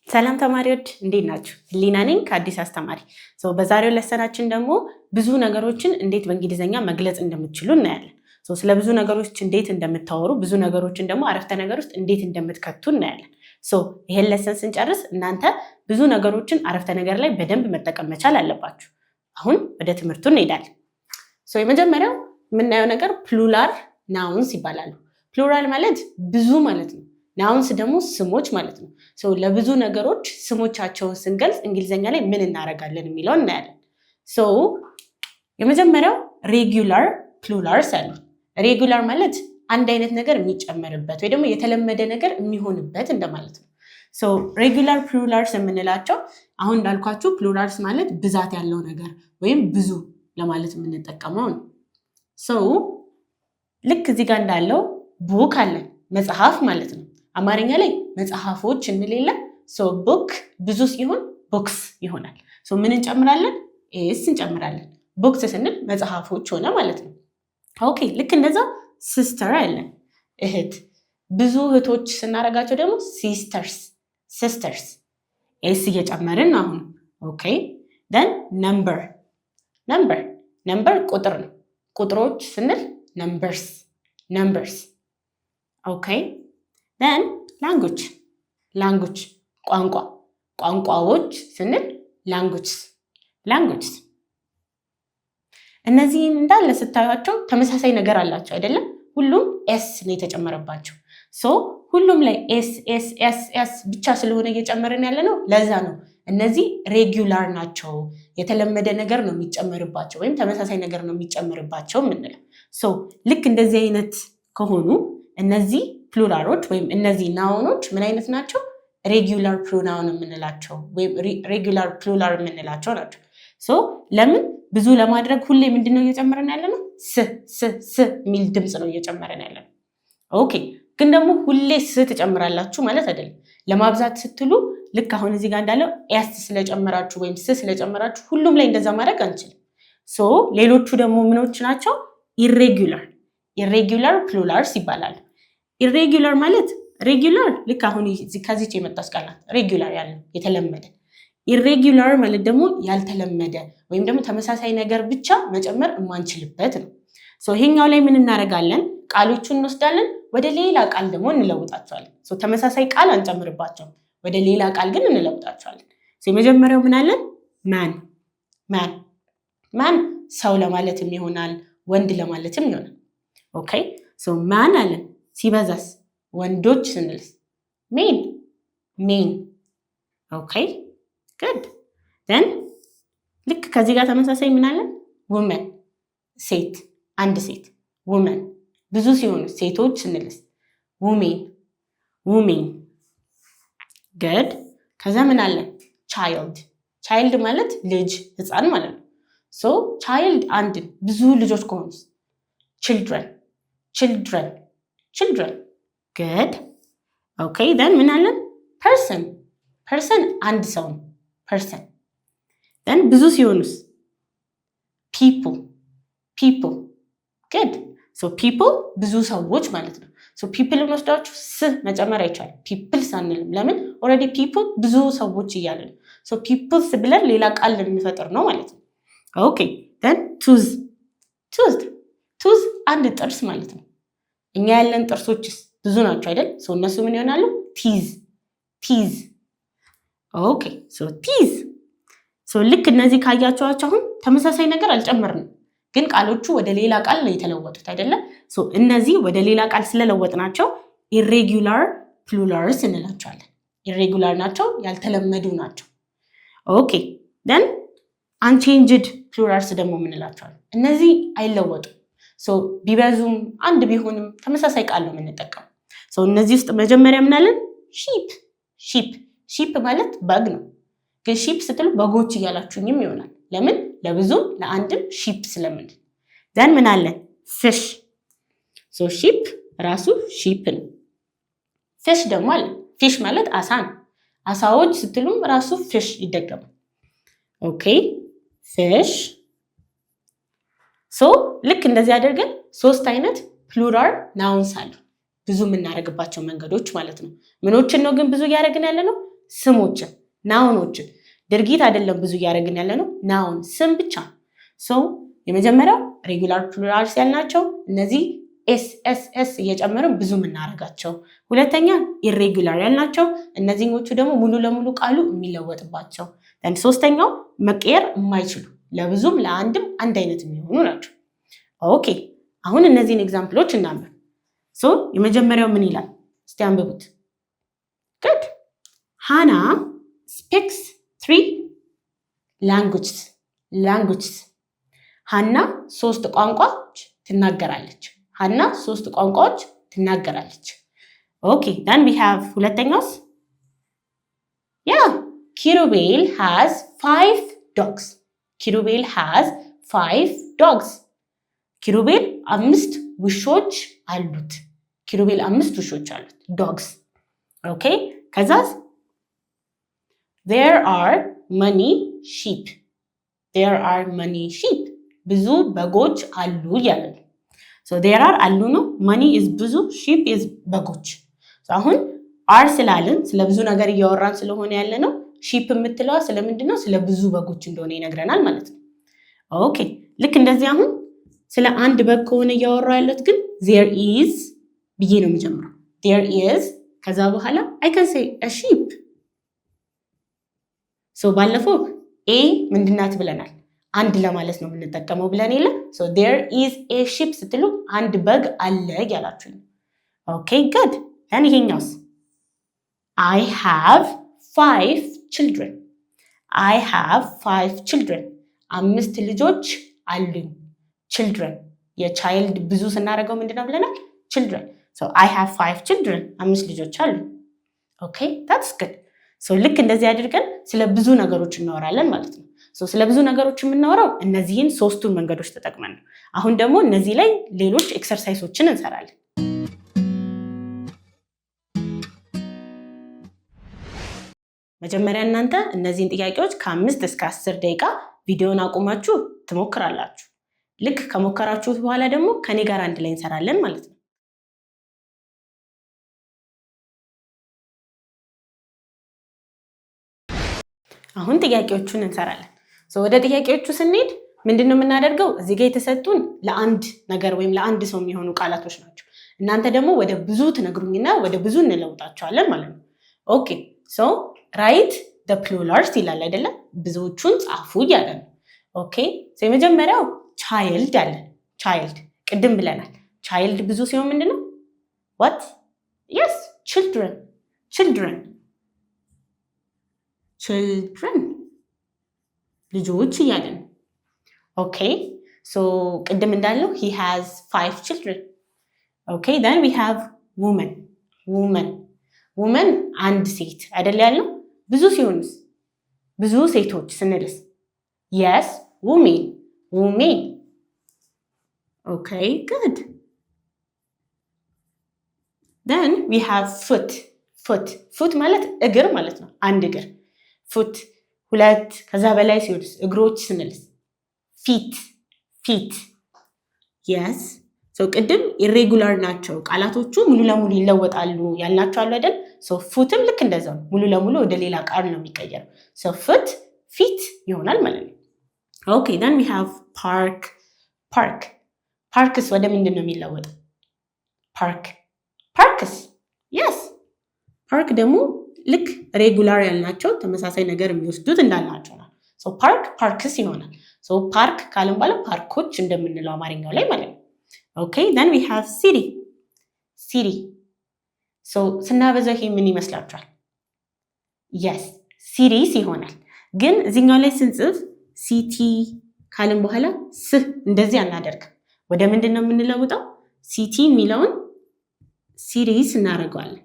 ሰላም ተማሪዎች፣ እንዴት ናችሁ? ህሊና ነኝ ከአዲስ አስተማሪ። በዛሬው lesson ኣችን ደግሞ ብዙ ነገሮችን እንዴት በእንግሊዝኛ መግለጽ እንደምትችሉ እናያለን። ስለ ብዙ ነገሮች እንዴት እንደምታወሩ፣ ብዙ ነገሮችን ደግሞ አረፍተ ነገር ውስጥ እንዴት እንደምትከቱ እናያለን። ይሄን lesson ስንጨርስ እናንተ ብዙ ነገሮችን አረፍተ ነገር ላይ በደንብ መጠቀም መቻል አለባችሁ። አሁን ወደ ትምህርቱ እንሄዳለን። የመጀመሪያው የምናየው ነገር plural nouns ይባላሉ። Plural ማለት ብዙ ማለት ነው። Nouns ደግሞ ስሞች ማለት ነው። ለብዙ ነገሮች ስሞቻቸውን ስንገልጽ እንግሊዝኛ ላይ ምን እናደርጋለን የሚለውን እናያለን። የመጀመሪያው regular plurals አሉ። Regular ማለት አንድ አይነት ነገር የሚጨመርበት ወይ ደግሞ የተለመደ ነገር የሚሆንበት እንደማለት ነው። Regular plurals የምንላቸው አሁን እንዳልኳችሁ plurals ማለት ብዛት ያለው ነገር ወይም ብዙ ለማለት የምንጠቀመው ነው። ልክ እዚህ ጋር እንዳለው book አለን፣ መጽሐፍ ማለት ነው። አማርኛ ላይ መጽሐፎች እንል የለ? Book ብዙ ሲሆን books ይሆናል። ምን እንጨምራለን? S እንጨምራለን። Books ስንል መጽሐፎች ሆነ ማለት ነው። Okay፣ ልክ እንደዛ sister አለን፣ እህት። ብዙ እህቶች ስናደርጋቸው ደግሞ sisters፣ sisters፣ S እየጨመርን አሁን። Okay, then number፣ number፣ number ቁጥር ነው። ቁጥሮች ስንል numbers፣ numbers። Okay, then language፣ language ቋንቋ፣ ቋንቋዎች ስንል languages፣ languages። እነዚህን እንዳለ ስታዩቸው ተመሳሳይ ነገር አላቸው አይደለም? ሁሉም S ነው የተጨመረባቸው። So ሁሉም ላይ S S S S ብቻ ስለሆነ እየጨመርን ያለ ነው። ለዛ ነው እነዚህ regular ናቸው፣ የተለመደ ነገር ነው የሚጨመርባቸው ወይም ተመሳሳይ ነገር ነው የሚጨመርባቸው የምንለው። So ልክ እንደዚህ አይነት ከሆኑ እነዚህ plural ኦች ወይም እነዚህ noun ኦች ምን አይነት ናቸው? Regular pronoun የምንላቸው ወይም regular plural የምንላቸው ናቸው። So ለምን ብዙ ለማድረግ ሁሌ ምንድን ነው እየጨመረን ያለ ነው? ስ ስ ስ የሚል ድምፅ ነው እየጨመረን ያለ ነው። Okay፣ ግን ደግሞ ሁሌ ስ ትጨምራላችሁ ማለት አይደለም። ለማብዛት ስትሉ ልክ አሁን እዚህ ጋር እንዳለው S ስለጨመራችሁ ወይም ስ ስለጨመራችሁ ሁሉም ላይ እንደዛ ማድረግ አንችልም። So ሌሎቹ ደግሞ ምኖች ናቸው? Irregular plurals ይባላሉ። Irregular ማለት፣ regular ልክ አሁን ከዚች የመጣች ቃል ናት። Regular ያልነው የተለመደ። Irregular ማለት ደግሞ ያልተለመደ ወይም ደግሞ ተመሳሳይ ነገር ብቻ መጨመር የማንችልበት ነው። ይሄኛው ላይ ምን እናደርጋለን? ቃሎቹን እንወስዳለን፣ ወደ ሌላ ቃል ደግሞ እንለውጣቸዋለን። ተመሳሳይ ቃል አንጨምርባቸውም፣ ወደ ሌላ ቃል ግን እንለውጣቸዋለን። የመጀመሪያው ምን አለን? Man፣ man፣ man ሰው ለማለትም ይሆናል፣ ወንድ ለማለትም ይሆናል። Okay, man አለን። ሲበዛስ፣ ወንዶች ስንልስ men፣ men። Okay, good. Then ልክ ከዚህ ጋር ተመሳሳይ ምን አለን? Woman፣ ሴት፣ አንድ ሴት woman። ብዙ ሲሆኑ ሴቶች ስንልስ women፣ women። Good. ከዛ ምን አለን? Child። Child ማለት ልጅ፣ ህፃን ማለት ነው። So child አንድን፣ ብዙ ልጆች ከሆኑስ children፣ children፣ children። Good. Okay, then ምን አለን? Person። Person አንድ ሰው ነው። Person። Then ብዙ ሲሆኑስ people፣ people። Good. So people ብዙ ሰዎች ማለት ነው። So people ን ወስዳችሁ ስ መጨመር አይቻልም። Peoples አንልም። ለምን? Already people ብዙ ሰዎች እያለ ነው። So peoples ብለን ሌላ ቃል ልንፈጥር ነው ማለት ነው። Okay, then tooth፣ tooth፣ tooth አንድ ጥርስ ማለት ነው። እኛ ያለን ጥርሶችስ ብዙ ናቸው አይደል? So እነሱ ምን ይሆናሉ? Teeth፣ teeth። Okay, so teeth። So ልክ እነዚህ ካያቸዋቸው አሁን ተመሳሳይ ነገር አልጨመርንም፣ ግን ቃሎቹ ወደ ሌላ ቃል ነው የተለወጡት አይደለም? So እነዚህ ወደ ሌላ ቃል ስለለወጥናቸው irregular plurals እንላቸዋለን። Irregular ናቸው፣ ያልተለመዱ ናቸው። Okay, then unchanged plurals ደግሞ የምንላቸዋለን። እነዚህ አይለወጡም። ቢበዙም አንድ ቢሆንም ተመሳሳይ ቃል ነው የምንጠቀመው። እነዚህ ውስጥ መጀመሪያ ምናለን? Sheep፣ sheep። Sheep ማለት በግ ነው። ግን sheep ስትሉ በጎች እያላችሁኝም ይሆናል። ለምን? ለብዙም ለአንድም sheep ስለምንል። Then ምን አለን? Fish። Sheep ራሱ sheep ነው። Fish ደግሞ አለ። Fish ማለት አሳ ነው። አሳዎች ስትሉም ራሱ fish ይደገማል። Okay, fish። So ልክ እንደዚህ አድርገን ሶስት አይነት plural nouns አሉ፣ ብዙ የምናደርግባቸው መንገዶች ማለት ነው። ምኖችን ነው ግን ብዙ እያደረግን ያለ ነው? ስሞችን፣ noun ኦችን። ድርጊት አይደለም ብዙ እያደረግን ያለ ነው፣ noun ስም ብቻ። So የመጀመሪያው regular plurals ያልናቸው እነዚህ s s s እየጨመርን ብዙ የምናደርጋቸው። ሁለተኛ irregular ያልናቸው እነዚህኞቹ ደግሞ ሙሉ ለሙሉ ቃሉ የሚለወጥባቸው። ሶስተኛው መቀየር የማይችሉ፣ ለብዙም ለአንድም አንድ አይነት የሚሆኑ ናቸው። Okay፣ አሁን እነዚህን example ኦች እናንብብ። So የመጀመሪያው ምን ይላል? እስቲ አንብቡት። Good. ሃና speaks three languages. Languages. ሀና ሶስት ቋንቋዎች ትናገራለች። ሀና ሶስት ቋንቋዎች ትናገራለች። Okay, then we have ሁለተኛውስ? Yeah, ኪሩቤል has five dogs. ኪሩቤል has five dogs. ኪሩቤል አምስት ውሾች አሉት። ኪሩቤል አምስት ውሾች አሉት። Dogs. Okay፣ ከዛስ? There are many sheep. There are many sheep. ብዙ በጎች አሉ እያለ ነው። There are አሉ ነው። Many is ብዙ፣ sheep is በጎች። አሁን are ስላልን ስለ ብዙ ነገር እያወራን ስለሆነ ያለ ነው። Sheep የምትለዋ ስለምንድን ነው? ስለ ብዙ በጎች እንደሆነ ይነግረናል ማለት ነው። Okay፣ ልክ እንደዚህ አሁን ስለ አንድ በግ ከሆነ እያወራ ያለት ግን there is ብዬ ነው የሚጀምረው። There is ከዛ በኋላ I can say sheep። So ባለፈው a ምንድናት ብለናል? አንድ ለማለት ነው የምንጠቀመው ብለን የለ? There is a sheep ስትሉ አንድ በግ አለ እያላችሁ ነው። Okay, good. Then ይሄኛውስ? I have five children. I have five children. አምስት ልጆች አሉኝ። Children፣ የ child ብዙ ስናደርገው ምንድነው ብለናል? Children. I have five children፣ አምስት ልጆች አሉኝ። Okay, that's good. ልክ እንደዚህ አድርገን ስለ ብዙ ነገሮች እናወራለን ማለት ነው። ስለ ብዙ ነገሮች የምናወራው እነዚህን ሶስቱን መንገዶች ተጠቅመን ነው። አሁን ደግሞ እነዚህ ላይ ሌሎች exercise ኦችን እንሰራለን። መጀመሪያ እናንተ እነዚህን ጥያቄዎች ከ5 እስከ 10 ደቂቃ ቪዲዮን አቁማችሁ ትሞክራላችሁ። ልክ ከሞከራችሁት በኋላ ደግሞ ከኔ ጋር አንድ ላይ እንሰራለን ማለት ነው። አሁን ጥያቄዎቹን እንሰራለን። ወደ ጥያቄዎቹ ስንሄድ ምንድን ነው የምናደርገው? እዚህ ጋር የተሰጡን ለአንድ ነገር ወይም ለአንድ ሰው የሚሆኑ ቃላቶች ናቸው። እናንተ ደግሞ ወደ ብዙ ትነግሩኝና ወደ ብዙ እንለውጣቸዋለን ማለት ነው። Okay, so write the plurals ይላል አይደለም? ብዙዎቹን ጻፉ እያለ ነው። Okay፣ የመጀመሪያው child አለን። Child ቅድም ብለናል። Child ብዙ ሲሆን ምንድን ነው? What? Yes, children. Children, children፣ ልጆች እያለን። Okay, so ቅድም እንዳለው he has five children. Okay, then we have woman. Woman, woman አንድ ሴት አይደል ያልነው? ብዙ ሲሆንስ? ብዙ ሴቶች ስንልስ? Yes, women. Women. Okay, good. Then we have foot. Foot, foot ማለት እግር ማለት ነው። አንድ እግር foot። ሁለት ከዛ በላይ ሲሆንስ? እግሮች ስንልስ? Feet, feet. Yes, ቅድም irregular ናቸው ቃላቶቹ፣ ሙሉ ለሙሉ ይለወጣሉ ያልናቸው አሉ አይደል? Foot ም ልክ እንደዛው ነው። ሙሉ ለሙሉ ወደ ሌላ ቃል ነው የሚቀየረው። Foot feet ይሆናል ማለት ነው። Okay, then we have park. Park, parks ወደ ምንድን ነው የሚለወጠው? Park, parks. Yes, park ደግሞ ልክ regular ያልናቸው ተመሳሳይ ነገር የሚወስዱት እንዳልናቸው ነው። Park parks ይሆናል። ፓርክ ካልን በኋላ ፓርኮች እንደምንለው አማርኛው ላይ ማለት ነው። Okay, then we have city. City ስናበዛው ይሄ ምን ይመስላችኋል? Yes, cities ይሆናል። ግን እዚኛው ላይ ስንጽፍ city ካልን በኋላ ስ እንደዚህ አናደርግም። ወደ ምንድን ነው የምንለውጠው? City የሚለውን cities እናደርገዋለን።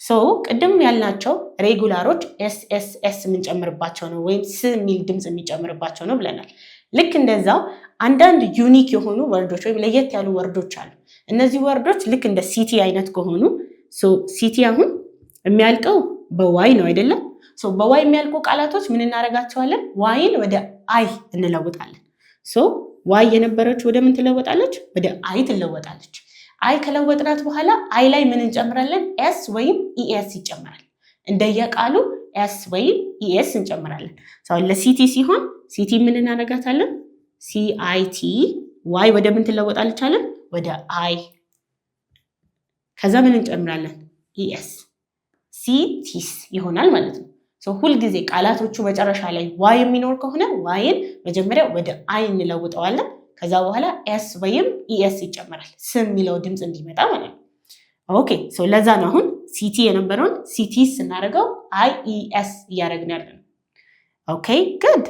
So ቅድም ያልናቸው regular ኦች s s s የምንጨምርባቸው ነው ወይም ስ የሚል ድምፅ የሚጨምርባቸው ነው ብለናል። ልክ እንደዛው አንዳንድ unique የሆኑ word ኦች ወይም ለየት ያሉ word ኦች አሉ። እነዚህ word ኦች ልክ እንደ city አይነት ከሆኑ፣ city አሁን የሚያልቀው በ y ነው አይደለም? በ y የሚያልቁ ቃላቶች ምን እናደርጋቸዋለን? Y ን ወደ i እንለውጣለን። So y የነበረችው ወደ ምን ትለወጣለች? ወደ i ትለወጣለች። I ከለወጥናት በኋላ i ላይ ምን እንጨምራለን? S ወይም es ይጨመራል። እንደየቃሉ S ወይም ES እንጨምራለን። ለ city ሲሆን city ምን እናደርጋታለን? CIT Y ወደ ምን ትለወጣለች አለን? ወደ I። ከዛ ምን እንጨምራለን? ES፣ cities ይሆናል ማለት ነው። ሁልጊዜ ቃላቶቹ መጨረሻ ላይ Y የሚኖር ከሆነ Y ን መጀመሪያ ወደ I እንለውጠዋለን። ከዛ በኋላ S ወይም ES ይጨመራል፣ ስ የሚለው ድምፅ እንዲመጣ ማለት ነው። Okay, so ለዛ ነው አሁን city የነበረውን cities ስናደርገው IES እያደረግን ያለ ነው። Okay, good።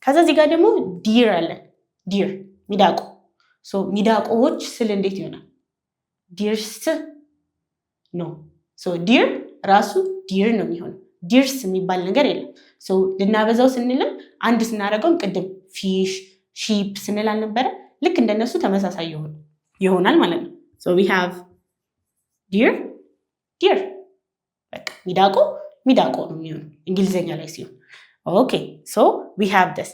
ከዛ እዚህ ጋር ደግሞ deer አለን። Deer ሚዳቆ። ሚዳቆዎች ስል እንዴት ይሆናል? Deers ነው። Deer ራሱ deer ነው የሚሆነው። Deers የሚባል ነገር የለም። ልናበዛው ስንልም አንድ ስናደርገውም ቅድም fish፣ sheep ስንል አልነበረ? ልክ እንደነሱ ተመሳሳይ ይሆናል ማለት ነው። We have deer, deer። በቃ ሚዳቆ ሚዳቆ ነው የሚሆነው እንግሊዝኛ ላይ ሲሆን። Okay, so we have this።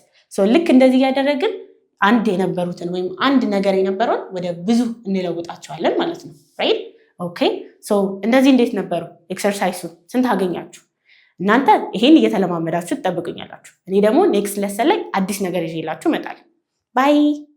ልክ እንደዚህ እያደረግን አንድ የነበሩትን ወይም አንድ ነገር የነበረውን ወደ ብዙ እንለውጣቸዋለን ማለት ነው። Right, okay። So እንደዚህ እንዴት ነበሩ? Exercise ኡ ስንት አገኛችሁ? እናንተ ይሄን እየተለማመዳችሁ ትጠብቁኛላችሁ። እኔ ደግሞ next lesson ላይ አዲስ ነገር ይዤላችሁ እመጣለሁ። Bye.